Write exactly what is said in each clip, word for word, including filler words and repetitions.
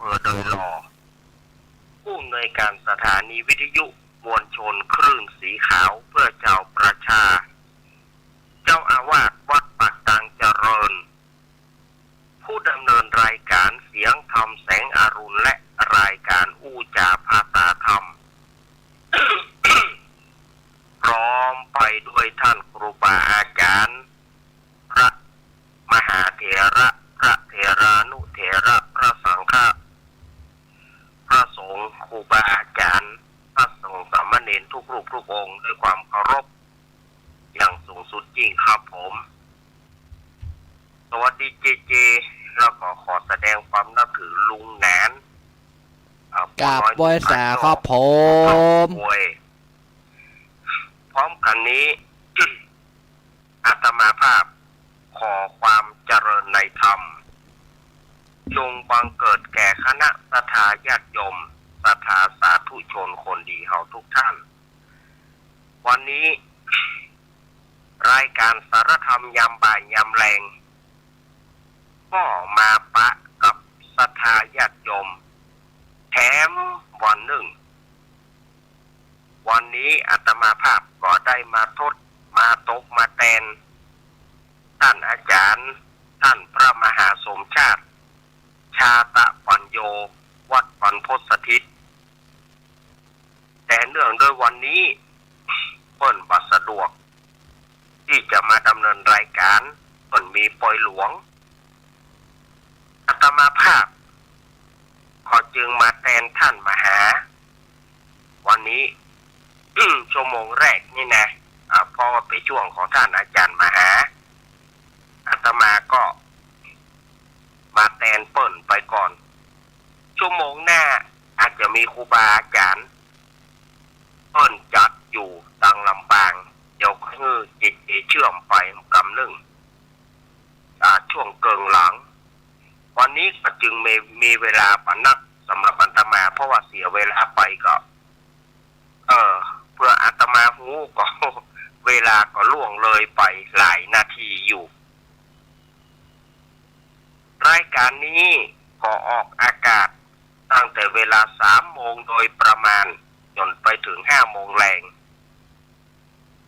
อโดยหล่อ ผู้อำนวยการสถานีวิทยุมวลชนคลื่นสีขาวเพื่อชาวประชา เจ้าอาวาสวัดปากตางเจริญ ผู้ดำเนินรายการเสียงธรรมแสงอรุณ และรายการอู้จ๋าภาษาธรรม พร้อมไปด้วยท่านครูบาอาจารย์ พระมหาเถระ พระเถรานุเถระ พระสังฆะ พระสงฆ์ ครูบาอาจารย์ พระสงฆ์สามเณรทุกรูปทุกองค์ ด้วยความเคารพอย่างสูงสุดยิ่งครับผม สวัสดีเจเจ แล้วก็ขอแสดงความนับถือลุงหนาน อ่า กราบไหว้สาครับผม พร้อมกันนี้ อาตมาภาพขอความเจริญในธรรม จงบังเกิดแก่คณะศรัทธาญาติโยม ศรัทธาสาธุชนคนดีเฮาทุกท่าน วันนี้ รายการสารธรรมยามบ่ายยามแลง ก็มาปะกับศรัทธาญาติโยมแถมวันนึ่ง วันนี้อาตมาภาพก็ได้มาทด มาตบ มาแตน ท่านอาจารย์ ท่านพระมหาสมชาติ ชาตะปัญโญ วัดบรรพตสถิต แต่เนื่องด้วยวันนี้เปิ้นบ่สะดวก ตี้จะมาดำเนินรายการ เปิ้นมีปอยหลวง อาตมาภาพก็จึงมาแตนท่านมหา วันนี้ ชั่วโมงแรกนี่นะ อ่า เพราะว่าเป๋นช่วงของท่านอาจารย์มหา อาตมาก็มาแตนเปิ้นไปก่อน ชั่วโมงหน้าอาจจะมีครูบาอาจารย์ เปิ้นจัดอยู่ตางลำปาง เดี๋ยวหื้อเจเจเชื่อมไปกำนึ่ง อ่า ช่วงเกิ่งหลัง วันนี้ก็จึงมี มีเวลาบ่นักสำหรับอาตมา เพราะว่าเสียเวลาไปก็ เออ เปื้ออาตมาฮู้ก็ เวลาก็ล่วงเลยไปหลายนาทีอยู่ รายการนี้ก็ออกอากาศตั้งแต่เวลาสามโมงโดยประมาณ จ๋นไปเถิงห้าโมงแลง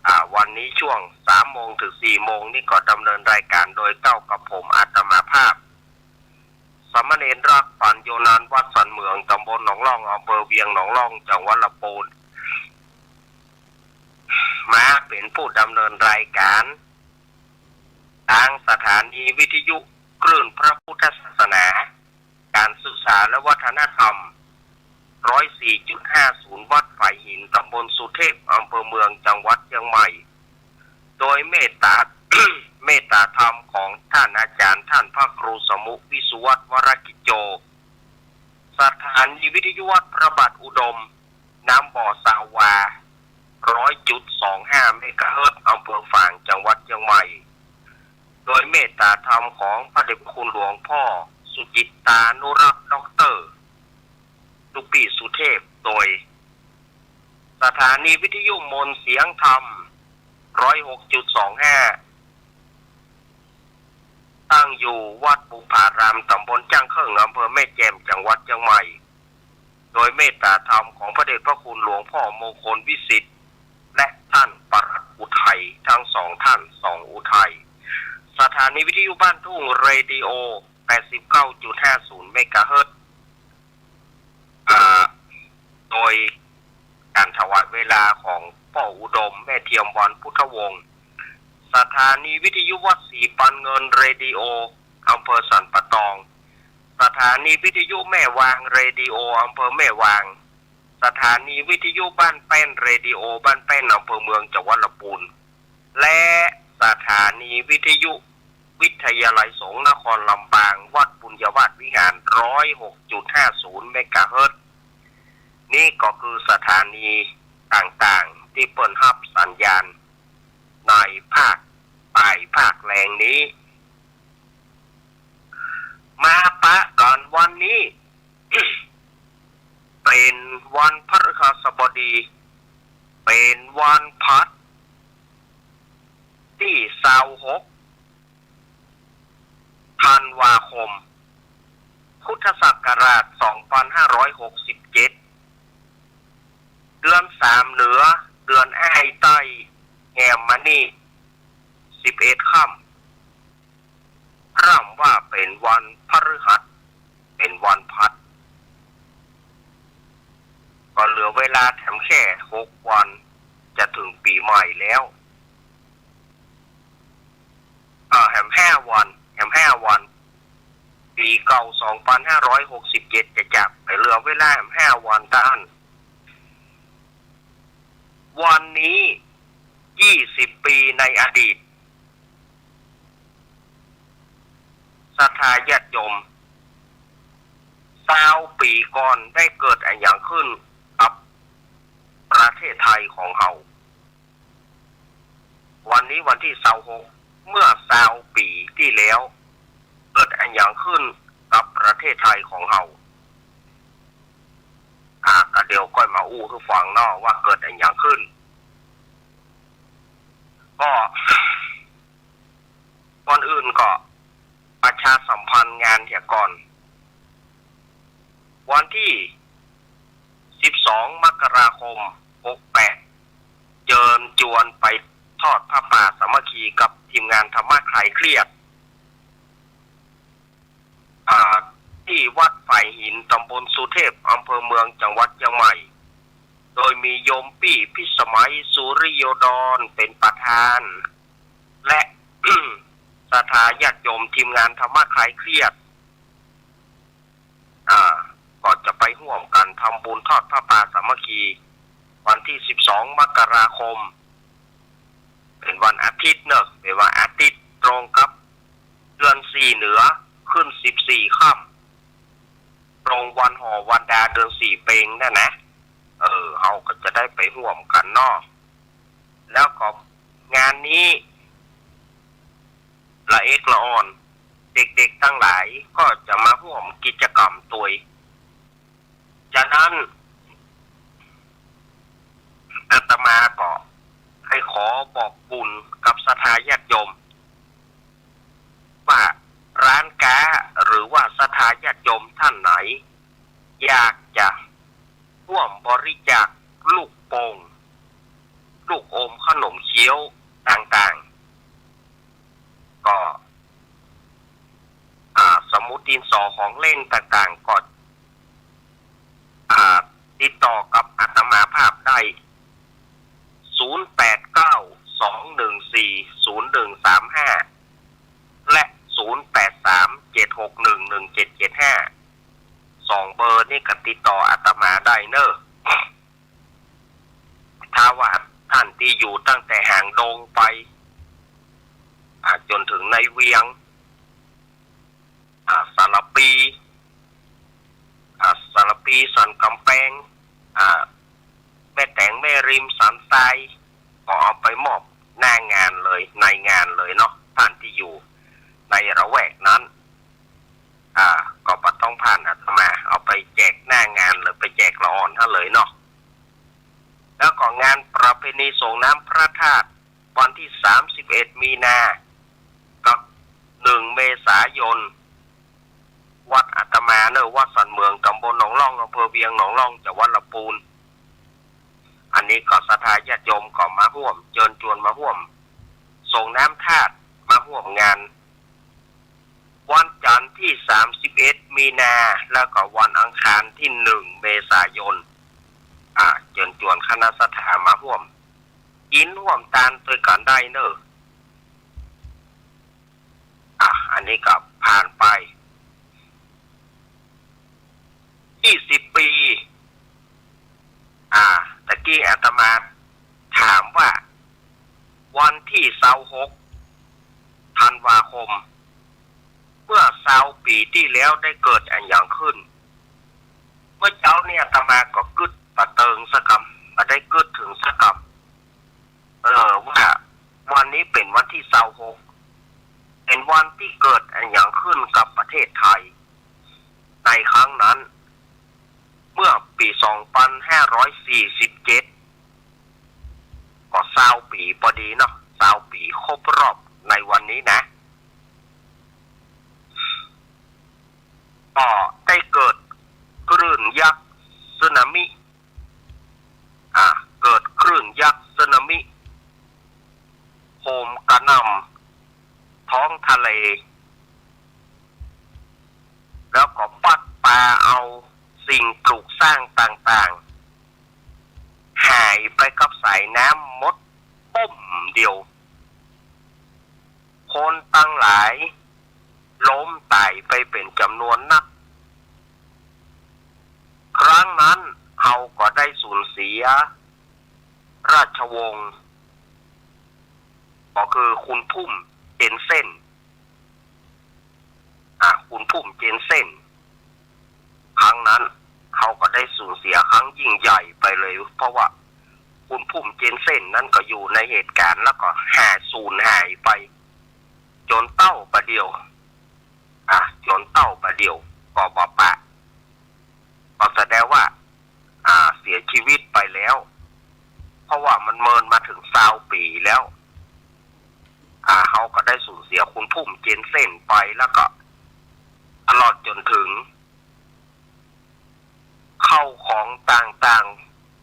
อ่า วันนี้ช่วงสามโมงเถิงสี่โมงนี่ก็ดำเนินรายการโดยเก้ากับผมอาตมาภาพ สามเณรรัก ปัญโญนันท์ วัดสันเหมือง ตำบลหนองล่อง อำเภอเวียงหนองล่อง จังหวัดลำปูน มาเป๋นผู้ดำเนินรายการ ตางสถานีวิทยุคลื่นพระพุทธศาสนา การศึกษาและวัฒนธรรม ร้อยสี่จุดห้าศูนย์ วัดฝายหิน ตำบลสุเทพ อำเภอเมือง จังหวัดเจียงใหม่ โดยเมตตา เมตตาธรรมของท่านอาจารย์ ท่านพระครูสมุห์ วิสุวัฒน์ วรกิจโจ สถานีวิทยุวัดพระบาทอุดม น้ำบ่อ ซาวา ร้อยจุดสองห้า เมกะเฮิรตซ์ อำเภอฝาง จังหวัดเจียงใหม่ โดยเมตตาธรรมของพระเดชพระคุณหลวงพ่อสุจิตตานุรักษ์ ด็อกเตอร์ ลูกปี้สุเทพ โดยสถานีวิทยุมนต์เสียงธรรม ร้อยหกจุดสองห้า ตั้งอยู่วัดบุพพาราม ตำบลจ้างเคิ่ง อำเภอแม่แจ่ม จังหวัดเจียงใหม่ โดยเมตตาธรรมของพระเดชพระคุณหลวงพ่อมงคลวิสิทธิ์ และท่านปลัดอุทัย ทั้งสองท่าน สองอุทัย สถานีวิทยุบ้านทุ่ง เรดิโอ แปดสิบเก้าจุดห้าศูนย์ เมกะเฮิรตซ์ อ่า โดยการถวายเวลาของป้ออุดม แม่เทียมวรรณพุทธวงศ์ สถานีวิทยุวัดศรีปันเงิน เรดิโอ อำเภอสันป่าตอง สถานีวิทยุแม่วาง เรดิโอ อำเภอแม่วาง สถานีวิทยุบ้านแป้น เรดิโอบ้านแป้น อำเภอเมือง จังหวัดลำปูน และสถานีวิทยุวิทยาลัยสงฆ์นครลำปาง วัดปุญญวาสวิหาร ร้อยหกจุดห้าศูนย์ เมกะเฮิรตซ์ นี่ก็คือสถานีต่างๆ ตี้เปิ้นฮับสัญญาณในภาคบ่ายภาคแลงนี้ มาปะกั๋นวันนี้ เป๋นวันพฤหัสบดี เป๋นวันพฤหัสตี้ซาวหก ธันวาคม พุทธศักราช สอง ดือนอ้ายใต้แหมมานี้ สิบเอ็ดค่ำ พร่ำว่าเป๋นวันพฤหัส เป๋นวันพัด ก็เหลือเวลาแถมแค่หกวัน จะเถิงปี๋ใหม่แล้ว อ่า แหมห้าวัน แหมห้าวัน ปี๋เก่าสองปันห้าร้อยหกสิบเจ็ดจะจัก แต่เหลือเวลาแหมห้าวันเต้านั้น วันนี้ยี่สิบปี๋ในอดีต ศรัทธาญาติโยม ซาวปี๋ก่อนได้เกิดอะหยังขึ้นกับประเทศไทยของเฮา วันนี้วันตี้ซาวหก เมื่อซาวปี๋ตี้แล้ว เกิดอะหยังขึ้นกับประเทศไทยของเฮา อ่า ก็เดี๋ยวก้อยมาอู้หื้อฟังเนาะ ว่าเกิดอะหยังขึ้น ก็ ก่อนอื่นก็ประชาสัมพันธ์งานเหียก่อน วันตี้สิบสองมกราคมหกแปด เจิญจวนไปทอดผ้าป่าสามัคคีกับทีมงานธรรมะคลายเครียด อ่า ตี้วัดฝายหิน ตำบลสุเทพ อำเภอเมือง จังหวัดเจียงใหม่ โดยมีโยมปี้พิสมัย สุริโยดร เป๋นประธาน และ ศรัทธาญาติโยมทีมงานธรรมะคลายเครียด อ่า ก็จะไปฮ่วมกั๋นทำบุญทอดผ้าป่าสามัคคี วันตี้สิบสองมกราคม เป๋นวันอาทิตย์เนาะ เป๋นวันอาทิตย์ตรงกับเดือนสี่เหนือขึ้นสิบสี่ค่ำ ตรงวันห่อวันดาเดือนสี่เป็งนั่นนะ เออ เฮาก็จะได้ไปฮ่วมกั๋นเนาะ แล้วก็งานนี้ ละเอกละอ่อน เด็กๆ ตังหลายก็จะมาฮ่วมกิจกรรมตวย ฉะนั้น อาตมาก็ได้ขอบอกบุญกับศรัทธาญาติโยม ว่าร้านก๊าหรือว่าศรัทธาญาติโยมท่านไหน อยากจะฮ่วมบริจาคลูกโป่ง ลูกอม ขนมเคี้ยวต่างๆ ก็ อ่า สมุดดินสอ ของเล่นต่างๆ ก็ อ่า ติดต่อกับอาตมาภาพได้ ศูนย์แปดเก้า สองหนึ่งสี่ ศูนย์หนึ่งสามห้า และ ศูนย์แปดสาม เจ็ดหกหนึ่ง หนึ่งเจ็ดเจ็ดห้า สองเบอร์นี้ก็ติดต่ออาตมาได้เนอะ ถ้าว่าท่านตี้อยู่ตั้งแต่หางดงไป อ่า จ๋นเถิงในเวียง อ่า สารภี อ่า สารภี สันก๋ำแปง อ่า แม่แตง แม่ริม สันทราย ก็เอาไปมอบหน้างานเลย ในงานเลยเนาะ ท่านตี้อยู่ในละแวกนั้น อ่า ก็บ่ต้องผ่านอาตมา เอาไปแจกหน้างานเลย ไปแจกละอ่อนหั้นเลยเนาะ แล้วก็งานประเพณีส่งน้ำพระธาตุ วันตี้สามสิบเอ็ดมีนา กับหนึ่งเมษายน วัดอาตมาเนอะ วัดสันเหมือง ตำบลหนองล่อง อำเภอเวียงหนองล่อง จังหวัดลำปูน อันนี้ก็ศรัทธาญาติโยมก็มาฮ่วม เจิญจวนมาฮ่วม ส่งน้ำธาตุ มาฮ่วมงาน วันจันทร์ตี้สามสิบเอ็ดมีนา แล้วก็วันอังคารตี้หนึ่งเมษายน อ่า เจิญจวนคณะศรัทธามาฮ่วมกิ๋นฮ่วมตานตวยกั๋นได้เนอะ อ่ะ อันนี้ก็ผ่านไปยี่สิบปี๋ อ่า ตะกี้อาตมาถามว่า วันตี้ซาวหกธันวาคม เมื่อซาวปี๋ตี้แล้วได้เกิดอะหยังขึ้น เมื่อเจ๊านี้อาตมาก็กึ๊ดบ่เติงสักกำ บ่ได้กึ๊ดเถิงสักกำ เออ ว่าวันนี้เป๋นวันตี้ซาวหก เป๋นวันตี้เกิดอะหยังขึ้นกับประเทศไทย ในครั้งนั้น เมื่อปี๋สองปันห้าร้อยสี่สิบเจ็ด ก็ซาวปี๋ปอดีเนาะ ซาวปี๋ครบรอบในวันนี้นะ ก็ได้เกิดคลื่นยักษ์สึนามิ อ่า เกิดคลื่นยักษ์ น้ำหมดปุ้มเดียว คนตังหลายล้มต๋ายไปเป๋นจ๋ำนวนนัก ครั้งนั้นเฮาก็ได้สูญเสียราชวงศ์ ก็คือขุนพุ่มเจนเซ่น อ่ะ ขุนพุ่มเจนเซ่น ครั้งนั้นเฮาก็ได้สูญเสียครั้งยิ่งใหญ่ไปเลย เพราะว่าขุนพุ่มเจนเซ่นนั้นก็อยู่ในเหตุก๋ารณ์ แล้วก็หายสูญหายไป จ๋นเต้าบ่าเดี่ยว อ่ะ จ๋นเต้าบ่าเดี่ยวก็บ่ปะ ก็แสดงว่า อ่า เสียจีวิตไปแล้ว เพราะว่ามันเมินมาเถิงซาวปี๋แล้ว อ่า เฮาก็ได้สูญเสียขุนพุ่มเจนเซ่นไป แล้วก็ตลอดจ๋นเถิง เข้าของต่าง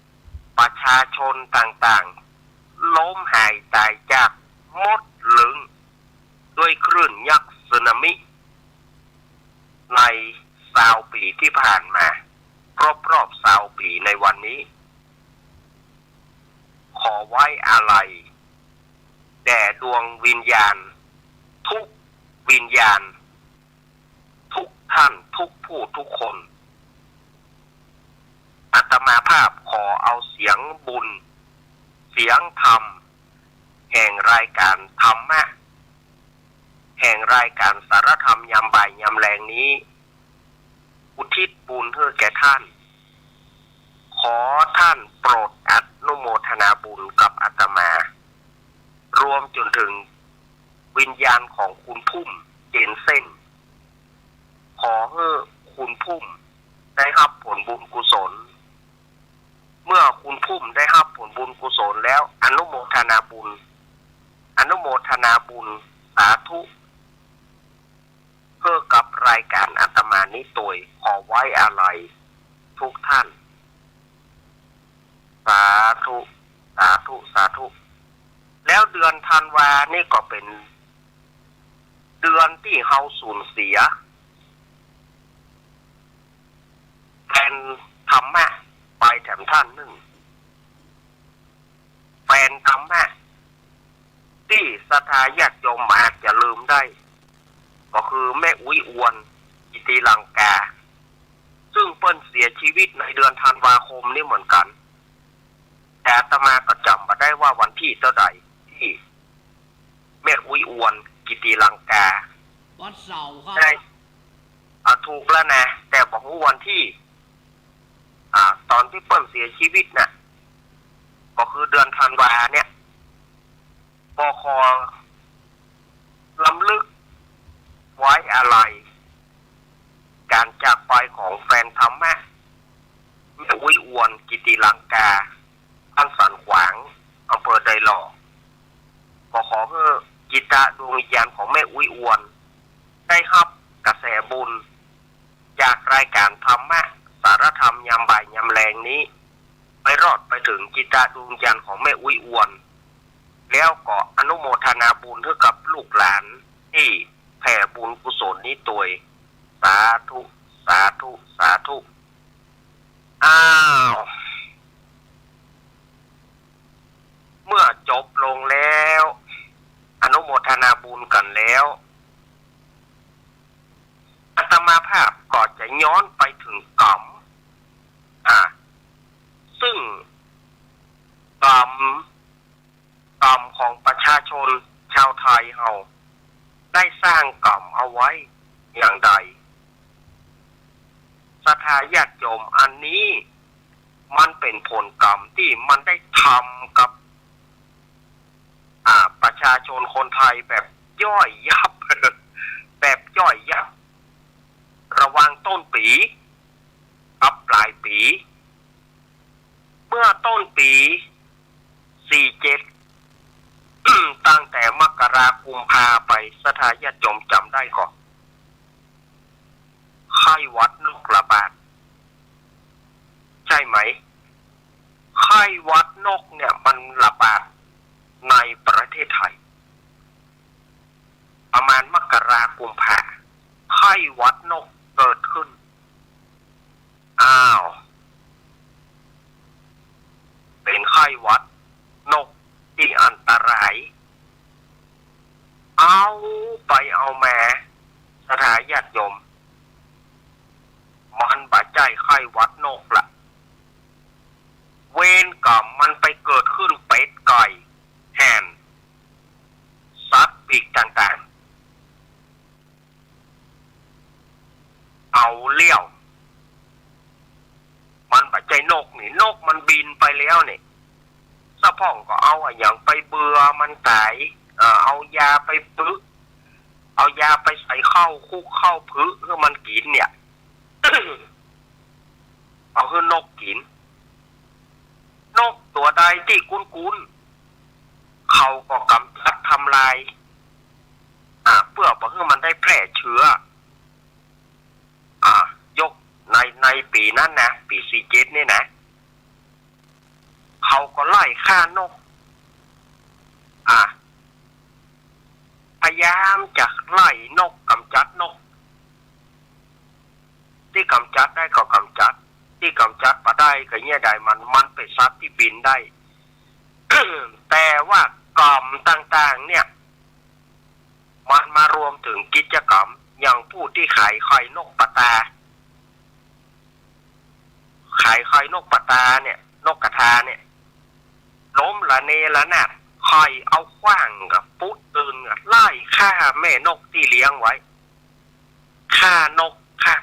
ๆ ประชาชนต่างๆ ล้มหายต๋ายจากหมดลึง ด้วยคลื่นยักษ์สึนามิ ในซาวปี๋ตี้ผ่านมา ครบรอบซาวปี๋ในวันนี้ ขอไว้อาลัยแด่ดวงวิญญาณทุกวิญญาณ ทุกท่านทุกผู้ทุกคน อาตมาภาพขอเอาเสียงบุญ เสียงธรรม แห่งรายก๋านธรรมะ แห่งรายก๋านสารธรรมยามบ่ายยามแลงนี้ อุทิศบุญหื้อแก่ท่าน ขอท่านโปรดอนุโมทนาบุญกับอาตมา รวมจ๋นเถิงวิญญาณของขุนพุ่มเจนเซ่น ขอหื้อขุนพุ่มได้ฮับผลบุญกุศล เมื่อขุนพุ่มได้ฮับผลบุญกุศลแล้ว อนุโมทนาบุญ อนุโมทนาบุญ สาธุ หื้อกับรายก๋านอาตมานี้ตวย ขอไว้อาลัยทุกท่าน สาธุ สาธุ สาธุ แล้วเดือนธันวานี่ก็เป๋นเดือนตี้เฮาสูญเสียแฟนธรรมะไปแถมท่านนึ่ง แฟนธรรมะตี้ศรัทธาญาติโยมอาจจะลืมได้ ก็คือแม่อุ๊ยอวน กิติลังกา ซึ่งเปิ้นเสียจีวิตในเดือนธันวาคมนี้เหมือนกั๋น แต่อาตมาก็จ๋ำบ่ได้ว่าวันตี้เต้าใดตี้แม่อุ๊ยอวน กิติลังกา วันเสาร์ครับ ได้ อ่ะ ถูกแล้วนะ แต่บ่ฮู้วันตี้ อ่า ต๋อนตี้เปิ้นเสียจีวิตน่ะ ก็คือเดือนธันวาเนี่ย ก็ขอรำลึกไว้อาลัยก๋านจากไปของแฟนธรรมะ แม่อุ๊ยอวน กิติลังกา บ้านสันขวาง อำเภอดอยหล่อ ก็ขอหื้อจิตดวงวิญญาณของแม่อุ๊ยอวน ได้ฮับกระแสบุญ จากรายก๋านธรรมะ สารธรรมยามบ่ายยามแลงนี้ ไปรอดไปเถิงจิตดวงวิญญาณของแม่อุ๊ยอวน แล้วก็อนุโมทนาบุญหื้อกับลูกหลานตี้แผ่บุญกุศลนี้ตวย สาธุ สาธุ สาธุ อ้าว เมื่อจบลงแล้ว อนุโมทนาบุญกั๋นแล้ว อาตมาภาพก็จะย้อนไปเถิงกรรม อ่า ซึ่งกรรม กรรมของประชาชนชาวไทยเฮาได้สร้างกรรมเอาไว้อย่างใด ศรัทธาญาติโยม อันนี้มันเป๋นผลกรรมตี้มันได้ทำกับ อ่า ประชาชนคนไทยแบบย่อยยับ แบบย่อยยับ ระหว่างต้นปี๋กับปลายปี๋ เมื่อต้นปี๋สี่เจ็ด ตั้งแต่มกรากุมภาไป ศรัทธาญาติโยมจ๋ำได้ก่อ ไข้หวัดนกระบาด ใช่ไหม ไข้หวัดนกเนี่ยมันระบาดในประเทศไทย ประมาณมกรากุมภา ไข้หวัดนกเกิดขึ้น อ้าว เป๋นไข้หวัด พ่องก็เอาอะหยังไปเบื่อมันต๋าย เอ่อ เอายาไปฝึก เอายาไปใส่ข้าวคลุกข้าวผึให้มันกิ๋นเนี่ย เอาหื้อนกกิ๋น นกตั๋วใดตี้กุ้นๆ เขาก็ก๋ำจัดทำลาย อ่า เปื้อบ่หื้อมันได้แพร่เจือ อ่า ยกใน ในปี๋นั้นนะ ปี๋สี่เจ็ดนี่นะ เขาก็ไล่ฆ่านก อ่า พยายามจะไล่นก ก๋ำจัดนก ตี้ก๋ำจัดได้ก็ก๋ำจัด ตี้ก๋ำจัดบ่ได้ก็เยียะดายมัน มันเป๋นสัตว์ตี้บินได้ แต่ว่าก๋ำต่างๆ เนี่ย มันมารวมเถิงกิจก๋รรม อย่างผู้ตี้ขายไข่นกปะตา ขายไข่นกปะตาเนี่ย นกกระทาเนี่ย ล้มระเนระนาด ใค่เอาขว้างกับปุ๊ดตื่นกับไล่ฆ่าแม่นกตี้เลี้ยงไว้ ฆ่านก ฆ่า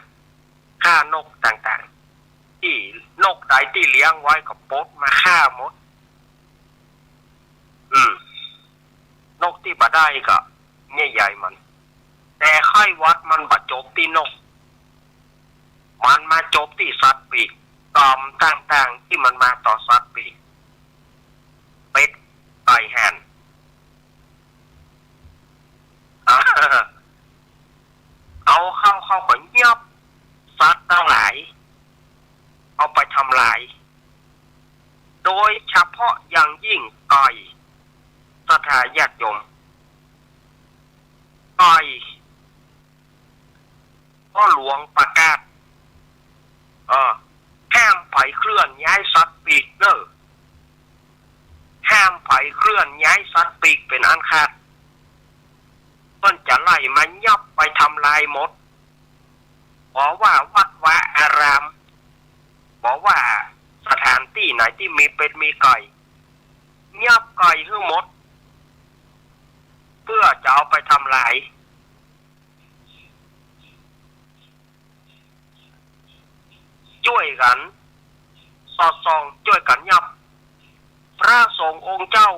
ฆ่านกต่างๆ ตี้นกใดตี้เลี้ยงไว้ก็ปลดมาฆ่าหมด อืม นกตี้บ่ได้ก็เยียะยายมัน แต่ใค่ว่ามันบ่จบตี้นก มันมาจบตี้สัตว์ปีก ก๋รรมต่างๆ ตี้มันมาต่อสัตว์ปีก เป็ด ไก่ ห่าน อ่า เอาเข้า เขาก็ยับสัตว์ตังหลาย เอาไปทำลาย โดยเฉพาะอย่างยิ่งไก่ ศรัทธาญาติโยม ไก่ พ่อหลวงประกาศ เออ ห้ามใผเคลื่อนย้ายสัตว์ปีกเน่อ ห้ามใผเคลื่อนย้ายสัตว์ปีกเป๋นอันขาด เปิ้นจะไล่มายับไปทำลายหมด บ่ว่าวัดวาอาราม บ่ว่าสถานตี้ไหนตี้มีเป็ดมีไก่ ยับไก่หื้อหมด เปื้อจะเอาไปทำลาย จ้วยกั๋นสอดส่อง จ้วยกั๋นยับ พระสงฆ์องค์เจ้า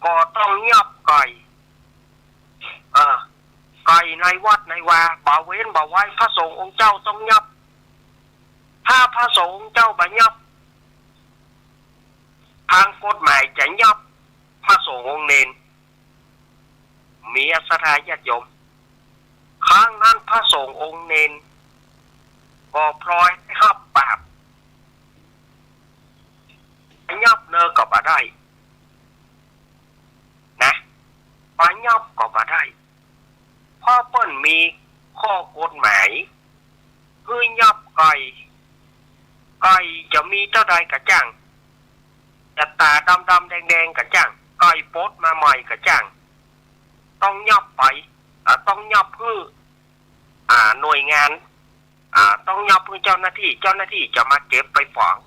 ก็ต้องยับไก่ เออ ไก่ในวัดในวา บ่าเว้นบ่าไว้ พระสงฆ์องค์เจ้าต้องยับ ถ้าพระสงฆ์องค์เจ้าบ่ยับ ตางกฎหมายจะยับพระสงฆ์องค์เณร มีศรัทธาญาติโยม ครั้งนั้นพระสงฆ์องค์เณร ก็ปลอยได้ฮับปราบ ยับเน่อก็บ่ได้ นะ บ่ยับก็บ่ได้ เพราะเปิ้นมีข้อกฎหมาย หื้อยับไก่ ไก่จะมีเต้าใดก็จ้าง จะต๋าดำๆ แดงๆ ก็จ้าง ไก่ปลดมาใหม่ก็จ้าง ต้องยับไป อ่า ต้องยับหื้อ อ่า หน่วยงาน อ่า ต้องยับหื้อเจ้าหน้าตี้ เจ้าหน้าตี้จะมาเก็บไปฝัง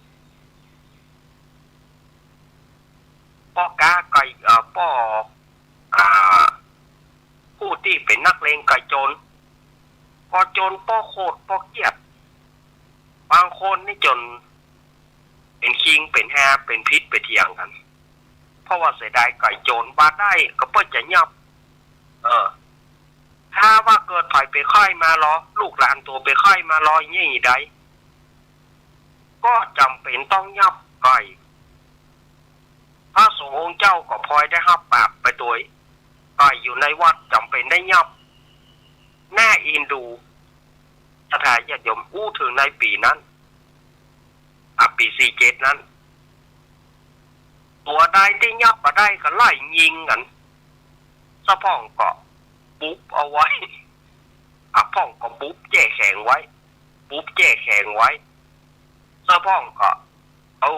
ป้อก๊าไก่ เอ่อ ป้อ อ่า ผู้ตี้เป๋นนักเลงไก่โจร ก็โจรป้อโขดป้อเคียด บางคนนี่จ๋นเป๋นคิงเป๋นฮา เป๋นผิดไปเถียงกั๋น เพราะว่าเสียดายไก่โจร บ่ได้ก็เปิ้นจะยับ เออ ถ้าว่าเกิดใผไปใค่มาลอ ลูกหลานตั๋วไปใค่มาลออย่างนี้ได้ ก็จ๋ำเป๋นต้องยับไก่ พระสงฆ์องค์เจ้าก็ปลอยได้ฮับปราบไปตวย ไก่อยู่ในวัดจ๋ำเป๋นได้ยับ น่าเอ็นดู ศรัทธาญาติโยม อู้เถิงในปี๋นั้น อ่ะ ปี๋สี่เจ็ดนั้น ตั๋วใดตี้ยับบ่ได้ก็ไล่ยิงกั๋น สะพ่องก็บุบเอาไว้ อ่ะ พ่องก็บุบแจ้แข็งไว้ บุบแจ้แข็งไว้ สะพ่องก็เอา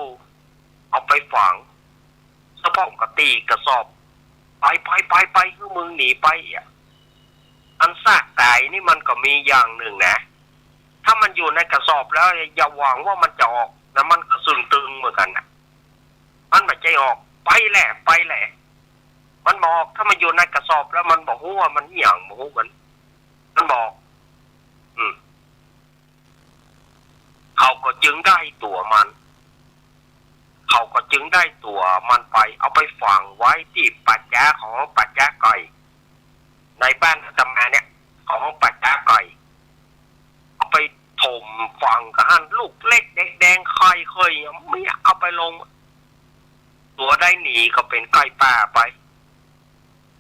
เอาไปฝัง สะพ่องก็ตีกระสอบ ไป ไป ไป ไป หื้อมึงหนีไปอ่ะ อันซากต๋ายนี่มันก็มีอย่างนึ่งนะ ถ้ามันอยู่ในกระสอบแล้ว อย่าหวังว่ามันจะออกนะ มันก็ซึ่งตึงเหมือนกั๋นน่ะ มันบ่ใจ้ออก ไปแหละ ไปแหละ มันบ่ออก ถ้ามันอยู่ในกระสอบแล้วมันบ่ฮู้ว่ามันอิหยัง บ่ฮู้มัน มันบ่ออก อืม เขาก็จึงได้ตั๋วมัน เข เขาก็จึงได้ตั๋วมันไป เอาไปฝังไว้ตี้ป่าจ๊าของป่าจ๊าไก่ ในบ้านอาตมาเนี่ย ของป่าจ๊าไก่ เอาไปถมฝังกับหั้น ลูกเล็กเด็กแดงใครเคยมีเอาไปลง ตั๋วใดหนีก็เป๋นไก่ป่าไป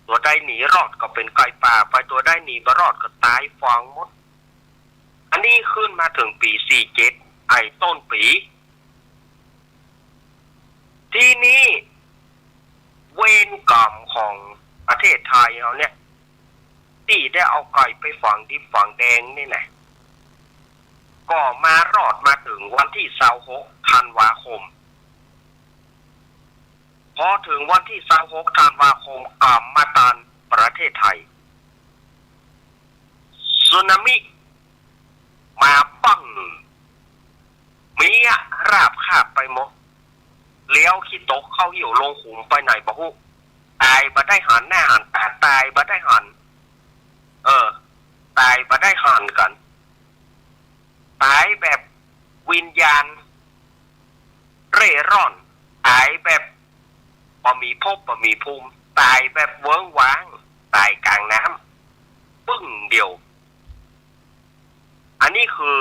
ตั๋วใดหนีรอดก็เป๋นไก่ป่าไป ตั๋วใดหนีบ่รอดก็ต๋ายฝังหมด อันนี้ขึ้นมาเถิงปี๋สี่เจ็ด ไอ้ต้นปี๋ ทีนี้เวรกรรมของประเทศไทยเฮาเนี่ย ตี้ได้เอาไก่ไปฝังดิบฝังแดงนี่นะ ก็มารอดมาเถิงวันตี้ซาวหกธันวาคม พอเถิงวันตี้ซาวหกธันวาคม กรรมมาตันประเทศไทย สึนามิมาปัง เมียราบคาบไปหมด เลี้ยวขี้ตกเข้าหิวลงขุมไปไหนบ่ฮู้ ต๋ายบ่ได้หันหน้าหันต๋า ต๋ายบ่ได้หัน เออ ต๋ายบ่ได้หันกั๋น ต๋ายแบบวิญญาณเร่ร่อน ต๋ายแบบบ่มีภพบ่มีภูมิ ต๋ายแบบเวิ้งว้าง ต๋ายก๋างน้ำ ปึ้งเดียว อันนี้คือ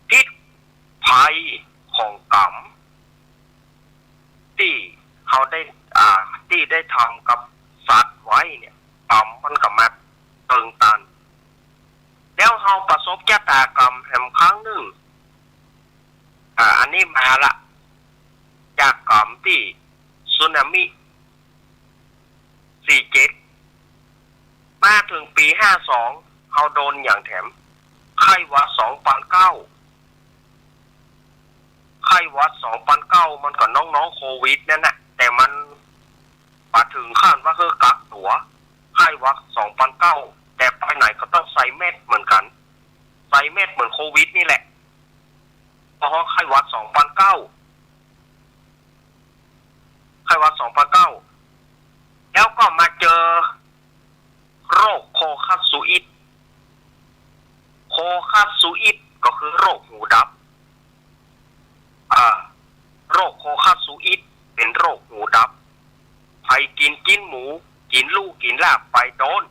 พิษภัยของกรรม ตี้เฮาได้ อ่า ตี้ได้ทำกับสัตว์ไว้เนี่ย กรรมมันก็มาเติงตัน แล้วเฮาประสบจะตากรรมแหมครั้งนึ่ง อ่า อันนี้มาละ จากกรรมตี้สึนามิ สี่เจ็ด มาเถิงปี๋ห้าสอง เฮาโดนหยังแถม ไข้หวัดสองปันเก้า ไข้หวัดสองปันเก้า มันก็น้องๆโควิดนั่นน่ะ แต่มันบ่เถิงขั้นว่าเฮ้อกักตั๋ว ไข้หวัดสองปันเก้า แต่ไปไหนก็ต้องใส่แมสก์เหมือนกั๋น ใส่แมสก์เหมือนโควิดนี่แหละ เพราะไข้หวัดสองปันเก้า ไข้หวัดสองปันเก้า แล้วก็มาเจอโรคโคคัสซูอิด โคคัสซูอิดก็คือโรคหูดับ อ่า โรคโคคัสซูอิดเป๋นโรคหูดับ ใผกิ๋นจิ๊นหมู กิ๋นลู่กิ๋นลาบไปโดน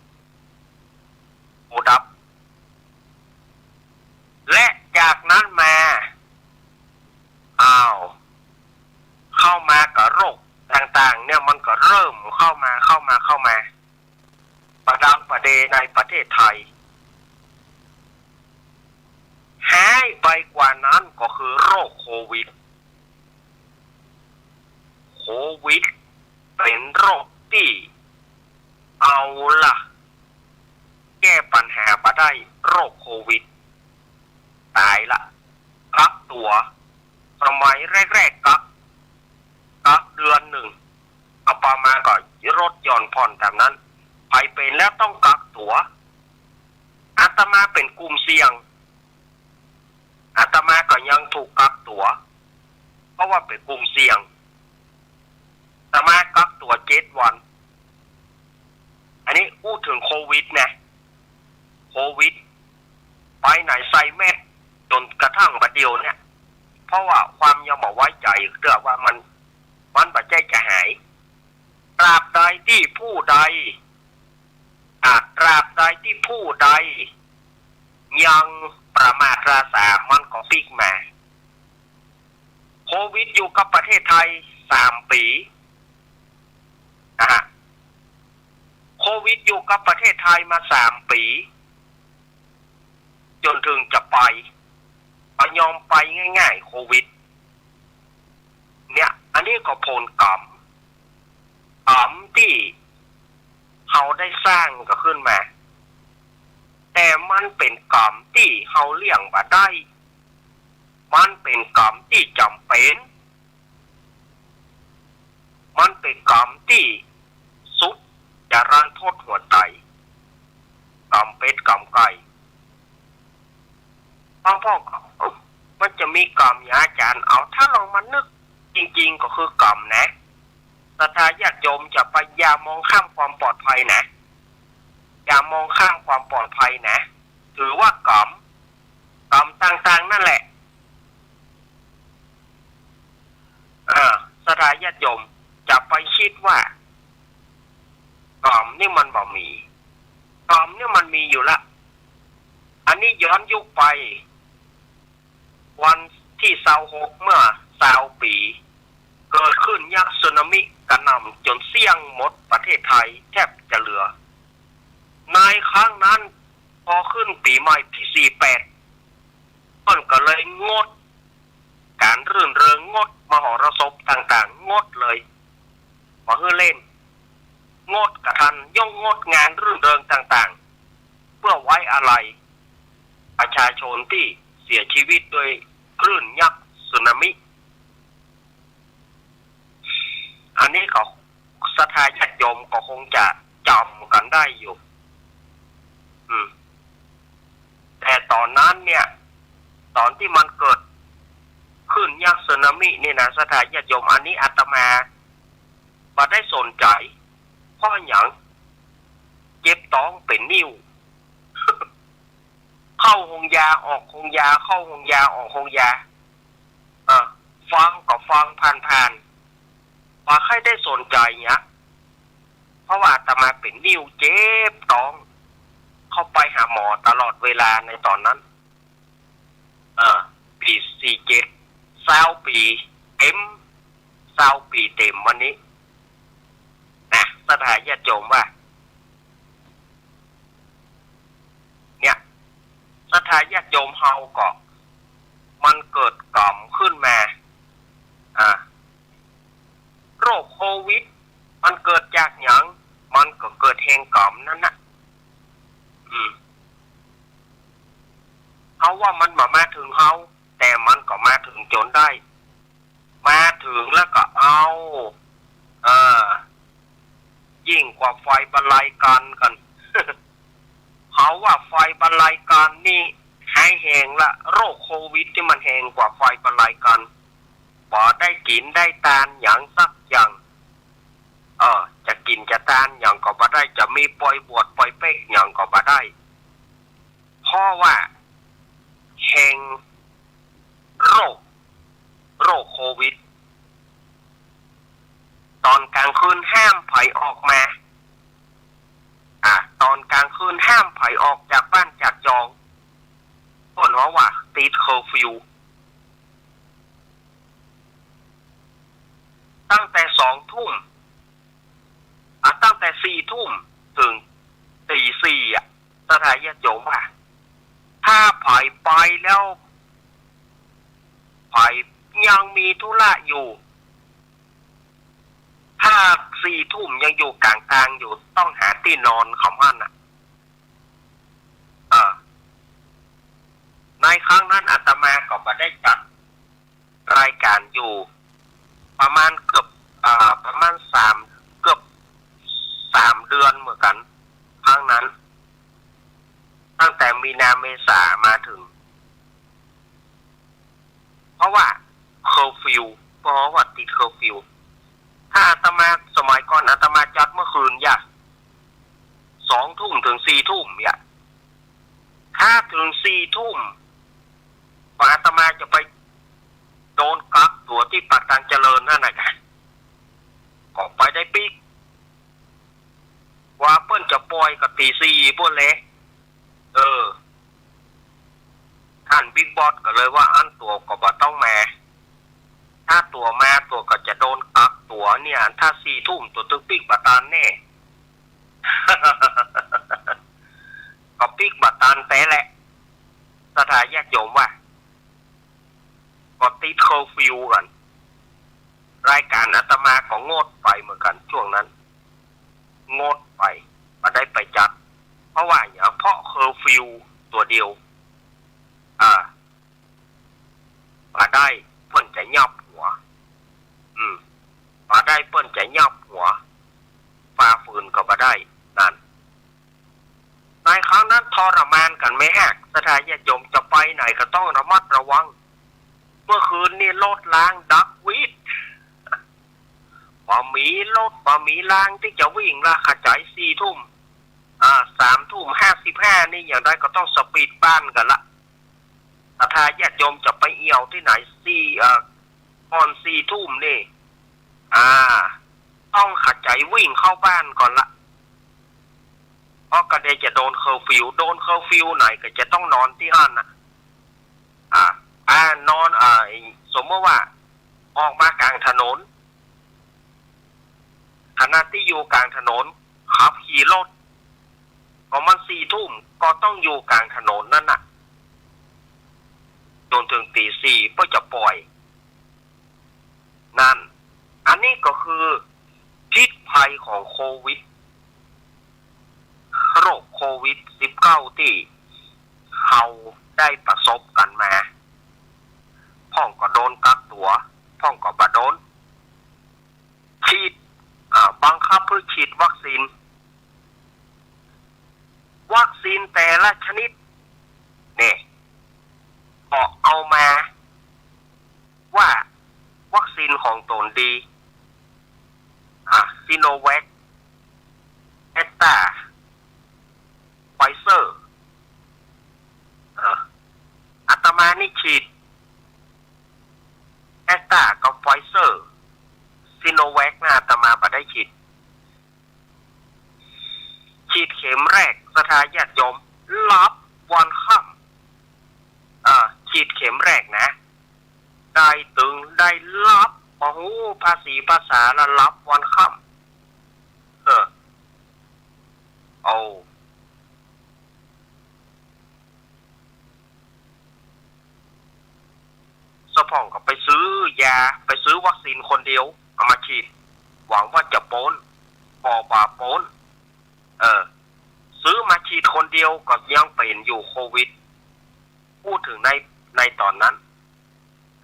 หูดับ และจากนั้นมา อ้าว เข้ามากับโรคต่างๆ เนี่ย มันก็เริ่มเข้ามา เข้ามา เข้ามา ประดังประเดในประเทศไทย ฮ้ายไปกว่านั้นก็คือโรคโควิด โควิดเป๋นโรคตี้ เอาละ แก้ปัญหาบ่ได้ โรคโควิด ต๋ายละ กักตั๋ว สมัยแรกๆ กัก กักเดือนนึ่ง เอาประมาณก็ลดหย่อนผ่อนต๋ามนั้น ใผเป๋นแล้วต้องกักตั๋ว อาตมาเป๋นกลุ่มเสี่ยง อาตมาก็ยังถูกกักตั๋ว เพราะว่าเป๋นกลุ่มเสี่ยง อาตมากักตั๋วเจ็ดวัน อันนี้อู้เถิงโควิดนะ โควิด ไปไหนใส่แมสก์ จ๋นกระทั่งบัดเดี่ยวเนี่ย เพราะว่าความยังบ่ไว้ใจ๋ เตื้อว่ามัน มันบ่ใจ้จะหาย ตราบใดตี้ผู้ใด อ่า ตราบใดตี้ผู้ใดยังประมาทราสา มันก็ปิ๊กมา โควิดอยู่กับประเทศไทยสามปี๋ นะฮะ โควิดอยู่กับประเทศไทยมาสามปี๋ จ๋นเถิงจะไป บ่ยอมไปง่ายๆ โควิด เนี่ย อันนี้ก็ผลกรรม กรรมตี้เฮาได้สร้างก็ขึ้นมา แต่มันเป๋นกรรมตี้เฮาเลี่ยงบ่ได้ มันเป๋นกรรมตี้จ๋ำเป๋น มันเป๋นกรรมตี้สุดจะรันทดหัวใจ๋ กรรมเป็ดกรรมไก่ บางพ่องก็ เอ้า มันจะมีกรรมหยังอาจ๋ารย์ เอา ถ้าลองมานึกจริงๆ ก็คือกรรมนะ ศรัทธาญาติโยมจะไป อย่ามองข้ามความปลอดภัยนะ อย่ามองข้ามความปลอดภัยนะ ถือว่ากรรม กรรมต่างๆ นั่นแหละ เออ ศรัทธาญาติโยมจะไปกึ๊ดว่า ก๋อมนี่มันบ่มี ก๋อมนี่มันมีอยู่ละ อันนี้ย้อนยุคไป วันตี้ซาวหก เมื่อซาวปี๋ เกิดคลื่นยักษ์สึนามิกระหน่ำจ๋นเสี้ยงหมดประเทศไทยแทบจะเหลือ ในครั้งนั้น ปอขึ้นปี๋ใหม่ปี๋สี่แปด เปิ้นก็เลยงดก๋านรื่นเริง งดมหรสพต่างๆ งดเลย บ่หื้อเล่น งดกระทัน ยกงดงานรื่นเริงต่างๆ เพื่อไว้อาลัยประชาชนตี้เสียชีวิตโดยคลื่นยักษ์สึนามิ อันนี้ก็ศรัทธาญาติโยมก็คงจะจ๋ำกั๋นได้อยู่ อืม แต่ต๋อนนั้นเนี่ย ต๋อนตี้มันเกิดคลื่นยักษ์สึนามินี่นะ ศรัทธาญาติโยม อันนี้อาตมาบ่ได้สนใจ๋ เพราะหยัง เจ็บต๊องเป๋นนิ่ว เข้าโฮงยา ออกโฮงยา เข้าโฮงยา ออกโฮงยา เออ ฟังก็ฟังผ่านๆ บ่ใค่ได้สนใจ๋เยียะ เพราะว่าอาตมาเป๋นนิ่ว เจ็บต๊อง เข้าไปหาหมอตลอดเวลาในต๋อนนั้น เออ ปี๋สี่เจ็ด ซาวปี๋เต๋ม ซาวปี๋เต๋มวันนี้ นะ ศรัทธาญาติโยมว่า เนี่ย ศรัทธาญาติโยมเฮาก็ มันเกิดก๋อมขึ้นมา อ่า โรคโควิด มันเกิดจากหยัง มันก็เกิดแห่งก๋อมนั้นนะ อืม เฮาว่ามันบ่มาเถิงเฮา แต่มันก็มาเถิงจ๋นได้ มาเถิงแล้วก็เอา เออ ยิ่งกว่าไฟบรรลัยกั๋นกั๋น เขาว่าไฟบรรลัยกั๋นนี่ฮ้ายแฮงละ โรคโควิดตี้มันแฮงกว่าไฟบรรลัยกั๋น บ่ได้กิ๋นได้ตานหยังสักอย่าง เออ จะกิ๋นจะตานหยังก็บ่ได้ จะมีปอยบวชปอยเป๊กหยังก็บ่ได้ เพราะว่าแฮงโรค โรคโควิด ต๋อนก๋างคืนห้ามใผออกมา อ่า ต๋อนก๋างคืนห้ามใผออกจากบ้านจากจอง เปิ้นฮ้องว่าติดเคอร์ฟิว ตั้งแต่สองทุ่ม อ่ะ ตั้งแต่สี่ทุ่มเถิงตีสี่ อ่ะ ศรัทธาญาติโยมว่า ถ้าใผไปแล้ว ใผยังมีธุระอยู่ ถ้าสี่ทุ่มยังอยู่ก๋างตางอยู่ ต้องหาตี้นอนของมันน่ะ เออ ในครั้งนั้นอาตมาก็บ่ได้จัด รายก๋านอยู่ประมาณเกือบ อ่า ประมาณสาม เกือบสามเดือนเหมือนกั๋น ครั้งนั้น ตั้งแต่มีนาเมษามาเถิง เพราะว่าเคอร์ฟิว เพราะว่าติดเคอร์ฟิว ถ้าอาตมาสมัยก่อนอาตมาจัดเมื่อคืนเยียะ สองทุ่มเถิงสี่ทุ่มเยียะ ถ้าเถิงสี่ทุ่ม กว่าอาตมาจะไปโดนกักตั๋วตี้ปากตานเจริญนั่นน่ะ ก็ไปได้ปิ๊ก กว่าเปิ้นจะปล่อยก็ตีสี่ปู้นแหละ เออ ต้านบิ๊กบอสก็เลยว่า อั้นตั๋วก็บ่ต้องมา ถ้าตั๋วมาตั๋วก็จะโดนกักตั๋วเนี่ย ถ้าสี่ทุ่มตั๋วตึงปิ๊กบ่ตานแน่ ก็ปิ๊กบ่ตานแต๊แหละ ศรัทธาญาติโยมว่า ก็ติดเคอร์ฟิวกั๋น รายก๋านอาตมาก็งดไปเหมือนกั๋น ช่วงนั้น งดไป บ่ได้ไปจัด เพราะว่าหยัง เพราะเคอร์ฟิวตั๋วเดียว อ่า บ่ได้ เปิ้นจะยับหัว อืม บ่ได้ เปิ้นจะยับหัว ฝ่าฝืนก็บ่ได้ นั่น ในครั้งนั้นทรมานกั๋นแม่ฮัก ศรัทธาญาติโยม จะไปไหนก็ต้องระมัดระวัง เมื่อคืนนี่รถรางดับวีด บ่มีรถ บ่มีรางตี้จะวิ่งละ ขะใจ๋ สี่ทุ่ม อ่า สามทุ่มห้าสิบห้านี่ อย่างใดก็ต้องสปีดบ้านกั๋นละ ศรัทธาญาติโยมจะไปเอี่ยวตี้ไหน สี่ เอ่อ ก่อนสี่ทุ่มนี่ อ่า ต้องขะใจ๋วิ่งเข้าบ้านก่อนละ เพราะก็เดี๋ยวจะโดนเคอร์ฟิว โดนเคอร์ฟิวไหนก็จะต้องนอนตี้หั้นน่ะ อ่า อ่า นอน อ่า สมมติว่าออกมากลางถนน ขณะตี้อยู่กลางถนน ขับขี่รถ ประมาณสี่ทุ่มก็ต้องอยู่กลางถนนนั้นน่ะ จนเถิงตีสี่เปื้อจะป่อย นั่น อันนี้ก็คือพิษภัยของโควิด โรคโควิดสิบเก้าตี้เฮาได้ประสบกั๋นมา พ่องก็โดนกักตั๋ว พ่องก็บ่โดน ฉีด อ่า บังคับหื้อฉีดวัคซีน วัคซีนแต่ละชนิด เนี่ย ก็เอามาว่าวัคซีนของต๋นดี อ่า ซิโนแวค แอสตรา ไฟเซอร์ เออ อาตมานี่ฉีด แอสตรากับไฟเซอร์ ซิโนแวคนะอาตมาบ่ได้ฉีด ฉีดเข็มแรก ศรัทธาญาติโยม หลับวันค่ำ เออ ฉีดเข็มแรกนะ ได้ตึง ได้หลับ บ่ฮู้ภาษีภาษาละ หลับวันค่ำ เออ เอา สะพ่องก็ไปซื้อยา ไปซื้อวัคซีนคนเดียว เอามาฉีด หวังว่าจะป๊น บ่ บ่ป๊น เออ ซื้อมาฉีดคนเดียวก็ยังเป๋นอยู่โควิด พูดเถิงใน ในต๋อนนั้น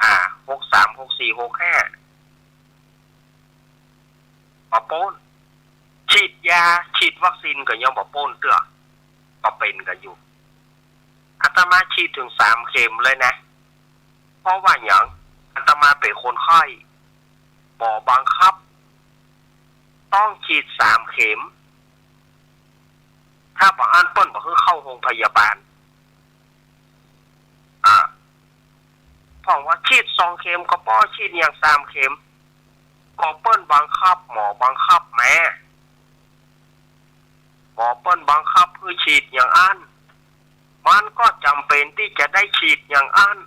อ่า หกสาม หกสี่ หกห้า บ่ป๊น ฉีดยา ฉีดวัคซีนก็ยังบ่ป๊นเตื้อ ก็เป๋นกั๋นอยู่ อาตมาฉีดเถิงสามเข็มเลยนะ เพราะว่าหยัง อาตมาเป๋นคนไข้ หมอบังคับ ต้องฉีดสามเข็ม ถ้าบ่อั้นเปิ้นบ่หื้อเข้าโฮงพยาบาล อ่า พ่องว่าฉีดสองเข็มก็ปอ ฉีดหยังสามเข็ม ก็เปิ้นบังคับ หมอบังคับแหม หมอเปิ้นบังคับหื้อฉีดอย่างอั้น มันก็จ๋ำเป๋นตี้จะได้ฉีดอย่างอั้น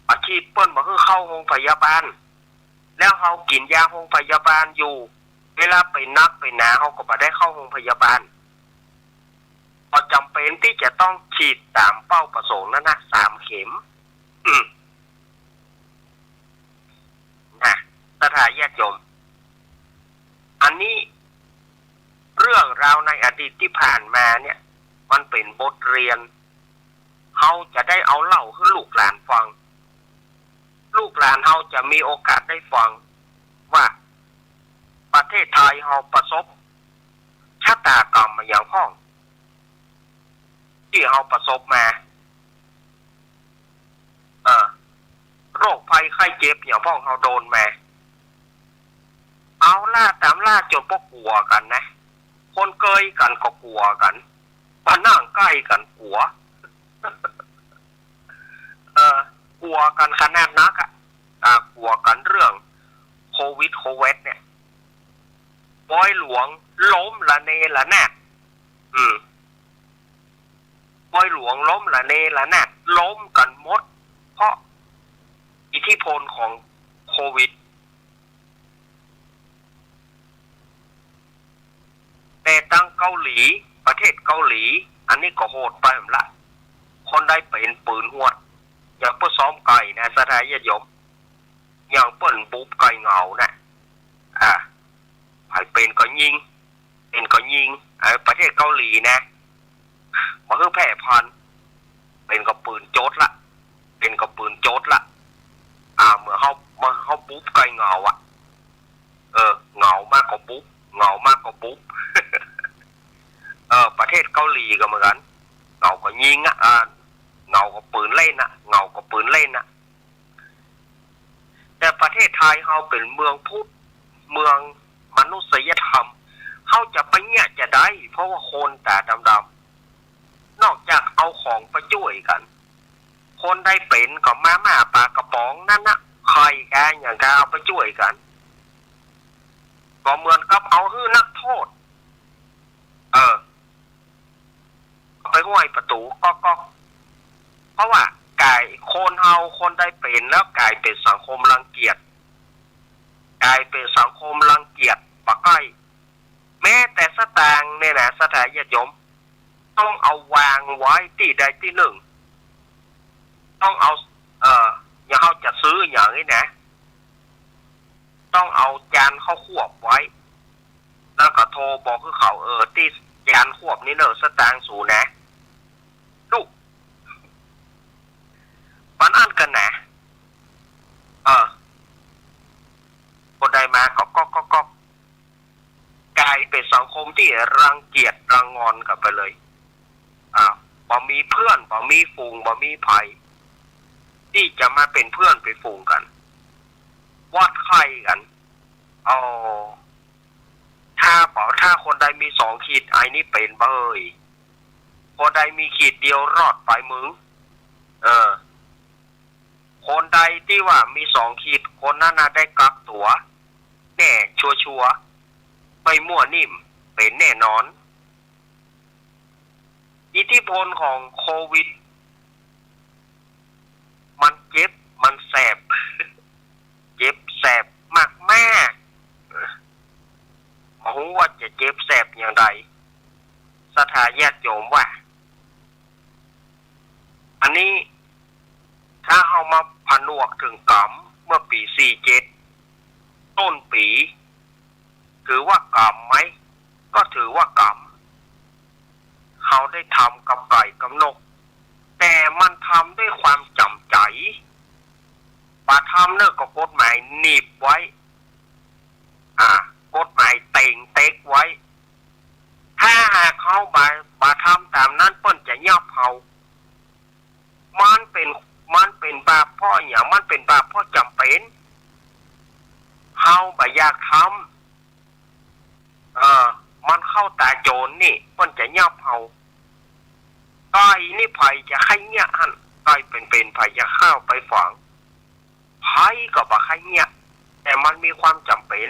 บ่ฉีดเปิ้นบ่หื้อเข้าโฮงพยาบาล แล้วเฮากิ๋นยาโฮงพยาบาลอยู่ เวลาเป๋นนักเป๋นหนาเฮาก็บ่ได้เข้าโฮงพยาบาล ก็จ๋ำเป๋นตี้จะต้องฉีดต๋ามเป้าประสงค์นั้นนะ สามเข็ม อืม นะ ศรัทธาญาติโยม อันนี้เรื่องราวในอดีตตี้ผ่านมาเนี่ย มันเป๋นบทเรียน เฮาจะได้เอาเล่าหื้อลูกหลานฟัง ลูกหลานเฮาจะมีโอกาสได้ฟังว่าประเทศไทยเฮาประสบชะตากรรมมาหยังพ่อง ตี้เฮาประสบมา เออ โรคภัยไข้เจ็บหยังพ่องเฮาโดนมา เอาล่าต๋ามล่าจ๋นปอกั๋วกั๋นนะ คนเกยกั๋นก็กั๋วกั๋น บ่นั่งใก้กั๋นกั๋ว เออ กั๋วกั๋นขนาดนักอะ อ่า กั๋วกั๋นเรื่องโควิด โควิดเนี่ย ปอยหลวงล้มระเนระนาด อืม ปอยหลวงล้มระเนระนาด ล้มกั๋นหมด เพราะอิทธิพลของโควิด แต่ตังเกาหลี ประเทศเกาหลี อันนี้ก็โหดไปแหมละ คนได้เป๋นปืนหวด อย่างเปิ้นซ้อมไก่นะ ศรัทธาญาติโยม อย่างเปิ้นบุบไก่เหงานะ อ่า ใผเป๋นก็ยิง เป๋นก็ยิง เออ ประเทศเกาหลีนะ บ่หื้อแพร่พันธุ์ เป๋นก็ปืนจดละ เป๋นก็ปืนจดละ อ่า เมื่อเฮา เมื่อเฮาบุบไก่เหงาอะ เออ เหงามากก็บุบ เหงามากก็บุบ เออ ประเทศเกาหลีก็เหมือนกั๋น เหงาก็ยิงอะ อ่า เหงาก็ปืนเล่นอะ เหงาก็ปืนเล่นอะ แต่ประเทศไทยเฮาเป๋นเมืองพุทธ เมืองมนุษยธรรม เฮาจะไปเยียะจาใด เพราะว่าคนต๋าดำๆ นอกจากเอาของไปจ้วยกั๋น คนได้เป๋นก็มาม่าป๋ากระป๋องนั้นนะ ใค่กั๋น อย่างกั๋นเอาไปจ้วยกั๋น ก็เหมือนกับเอาหื้อนักโทษ เออ เอาไปห้อยประตู๋ก๊อกๆ เพราะว่าก๋าย คนเฮาคนใดเป๋นแล้วก๋ายเป๋นสังคมรังเกียจ ก๋ายเป๋นสังคมรังเกียจบ่ใก้ แม้แต่สตางค์เนี่ยนะ ศรัทธาญาติโยม ต้องเอาวางไว้ตี้ใดตี้นึ่ง ต้องเอา เอ่อ อย่างเฮาจะซื้ออย่างนี้นะ ต้องเอาจานข้าวควบไว้ แล้วก็โทรบอกหื้อเขา เออ ตี้จานควบนี้เน่อ สตางค์สูนะ ลูก ปานอั้นกั๋นนะ เออ คนใดมาก็ก๊อกก๊อกก๊อก ก๋ายเป๋นสังคมตี้รังเกียจรังงอนกั๋นไปเลย อ่า บ่มีเปื้อน บ่มีฝูง บ่มีใผ ตี้จะมาเป๋นเปื้อนเป๋นฝูงกั๋น วัดไข้กั๋น อ๋อ ถ้าบ่ ถ้าคนใดมีสองขีด ไอ้นี่เป๋นเบ้ย คนใดมีขีดเดียวรอดไปมึง เออ คนใดตี้ว่ามีสองขีด คนนั้นน่ะได้กักตั๋วแน่ชัวร์ๆ ไม่มั่วนิ่ม เป๋นแน่นอน อิทธิพลของโควิด มันเจ็บ มันแสบ เจ็บแสบมากๆ บ่ฮู้ว่าจะเจ็บแสบอย่างใด ศรัทธาญาติโยมว่า อันนี้ ถ้าเฮามาผนวกเถิงกรรมเมื่อปี๋สี่เจ็ด ต้นปี๋ ถือว่ากรรมไหม ก็ถือว่ากรรม เฮาได้ทำกับไก่กับนก แต่มันทำด้วยความจ๋ำใจ๋ บ่ทำเน่อก็กฎหมายหนีบไว้ อ่า กฎหมายเต็งเต็กไว้ ถ้าหากเฮาบ่ บ่ทำต๋ามนั้น เปิ้นจะยับเฮา มันเป๋น มันเป๋นบาปเพราะอะหยัง มันเป๋นบาปเพราะจ๋ำเป๋น เฮาบ่อยากทำ เออ มันเข้าต๋าโจ๋รนี่ เปิ้นจะยับเฮา ไก่นี่ใผจะใค่เยียะหั้น ไก่เป๋นๆ ใผจะเข้าไปฝัง ใผก็บ่ใค่เยียะ แต่มันมีความจ๋ำเป๋น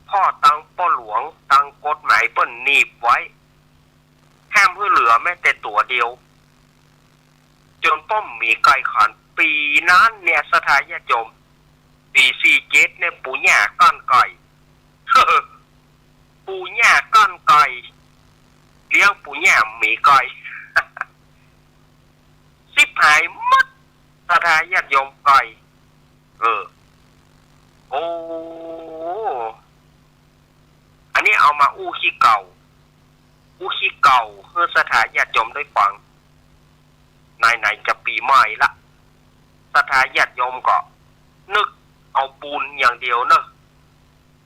เพราะตังป้อหลวง ตังกฎหมายเปิ้นหนีบไว้ ห้ามหื้อเหลือแม้แต่ตั๋วเดียว จ๋นป้อบ่มีไก่ขัน ปี๋นั้นเนี่ย ศรัทธาญาติโยม ปี๋สี่เจ็ดเนี่ย ปู่ย่าก้านไก่ ปู่ย่าก้านไก่ เลี้ยงปู่ย่าบ่มีไก่ ฉิบหายหมด ศรัทธาญาติโยม ไก่ เออ โอ้ อันนี้เอามาอู้ขี้เก่า อู้ขี้เก่าหื้อศรัทธาญาติโยมได้ฟัง ไหนๆ จะปี๋ใหม่ละ ศรัทธาญาติโยมก็นึกเอาบุญอย่างเดียวเนอะ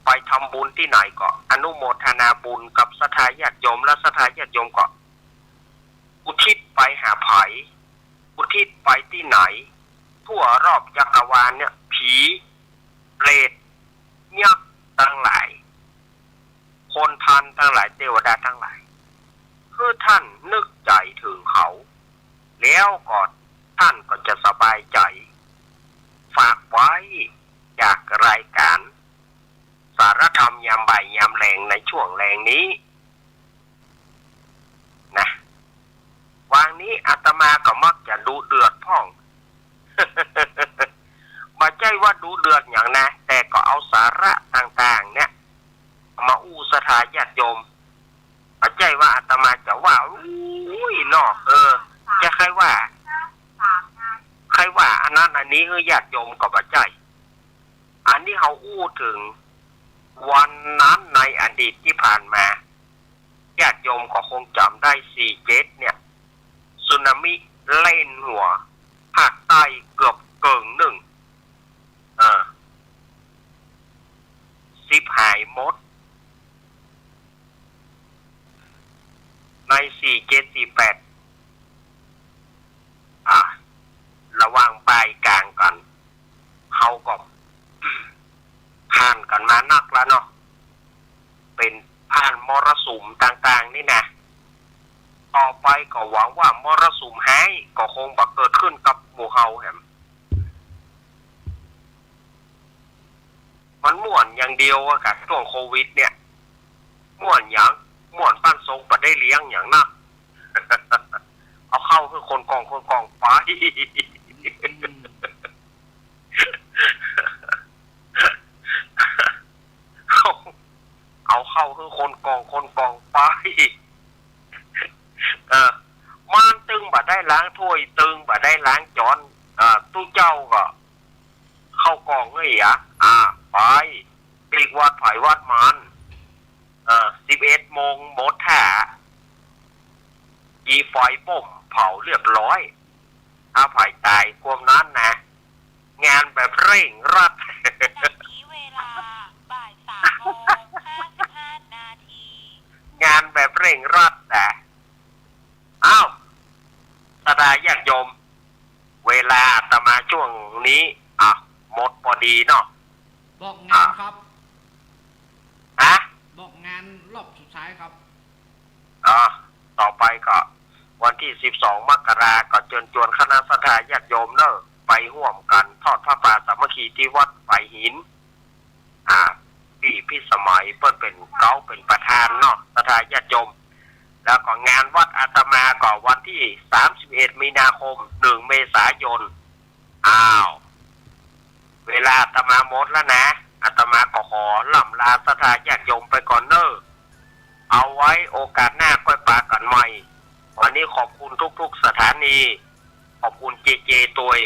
ไปทำบุญตี้ไหนก็อนุโมทนาบุญกับศรัทธาญาติโยม และศรัทธาญาติโยมก็อุทิศไปหาใผ อุทิศไปตี้ไหน ทั่วรอบจักรวาลเนี่ย ผี เปรต ยักษ์ตังหลาย คนทันตังหลาย เตวดาตังหลาย หื้อต้านนึกใจ๋เถิงเขา แล้วก็ต้านก็จะสบายใจ๋ ฝากไว้จากรายก๋านสารธรรมยามบ่ายยามแลงในช่วงแลงนี้ นะ วางนี้อาตมาก็มักจะดุเดือดพ่อง บ่ใจ้ว่าดุเดือดหยังนะ แต่ก็เอาสาระต่างๆ เนี่ย เอามาอู้ศรัทธาญาติโยม บ่ใจ้ว่าอาตมาจะว่า อุ้ย เนาะ เออ จะใค่ว่า ใค่ว่าอันนั้นอันนี้หื้อญาติโยมก็บ่ใจ้ อันนี้เฮาอู้เถิงวันนั้นในอดีตตี้ผ่านมา ญาติโยมก็คงจ๋ำได้ สี่เจ็ดเนี่ย สึนามิเล่นหัวภาคใต้เกือบเกิ่งนึ่ง อ่า ฉิบหายหมด ใน สี่เจ็ด สี่แปด อ่า ระหว่างปายก๋างกั๋น เฮาก็ ผ่านกั๋นมานักแล้วเนาะ เป๋นผ่านมรสุมต่างๆ นี่นะ ต่อไปก็หวังว่ามรสุมฮ้ายก็คงบ่เกิดขึ้นกับหมู่เฮาแหม อย่างเดียวอะ กับช่วงโควิดเนี่ย ม่วนหยัง ม่วนปานสงบ่ได้เลี้ยงหยังนะ เอาเข้าหื้อคนกองคนกองไป เอาเข้าหื้อคนกองคนกองไป เออ มันตึงบ่ได้ล้างถ้วย ตึงบ่ได้ล้างจาน เออ ตุ๊เจ้าก็เข้ากองเอ้ยอะ อ่า ไป ปิ๊กวัดไผวัดมัน เออ สิบเอ็ดโมงหมดแท้ อีไฟป่มเผาเรียบร้อย ถ้าไผต๋ายกวมนั้นนะ งานแบบเร่งรัด ขณะนี้เวลาบ่ายสามโมงห้าสิบห้านาที งานแบบเร่งรัดนะ อ้าว ศรัทธาญาติโยม เวลาอาตมาช่วงนี้ อ่ะ หมดพอดีเนาะ บอกงานครับ ฮะ บอกงานรอบสุดท้ายครับ อ่า ต่อไปก็วันที่สิบสองมกรา ก็เจิญจวนคณะศรัทธาญาติโยมเนอะ ไปฮ่วมกั๋นทอดผ้าป่าสามัคคีตี้วัดฝายหิน อ่า ปี้พิสมัยเปิ้นเป๋นเก๊าเป๋นประธานเนาะ ศรัทธาญาติโยม แล้วก็งานวัดอาตมาก็วันที่สามสิบเอ็ดมีนาคม หนึ่งเมษายน อ้าว เวลาอาตมาหมดแล้วนะ อาตมาก็ขอล่ำลาศรัทธาญาติโยมไปก่อนเนอะ เอาไว้โอกาสหน้าค่อยปะกั๋นใหม่ วันนี้ขอบคุณทุกๆสถานี ขอบคุณเจเจตวย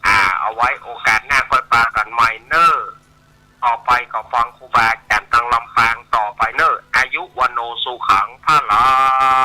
อ่า เอาไว้โอกาสหน้าค่อยปะกั๋นใหม่เนอะ ต่อไปก็ฟังครูบาอาจ๋ารย์ตังลำปางต่อไปเนอะ อายุวัณโณสุขังพะลัง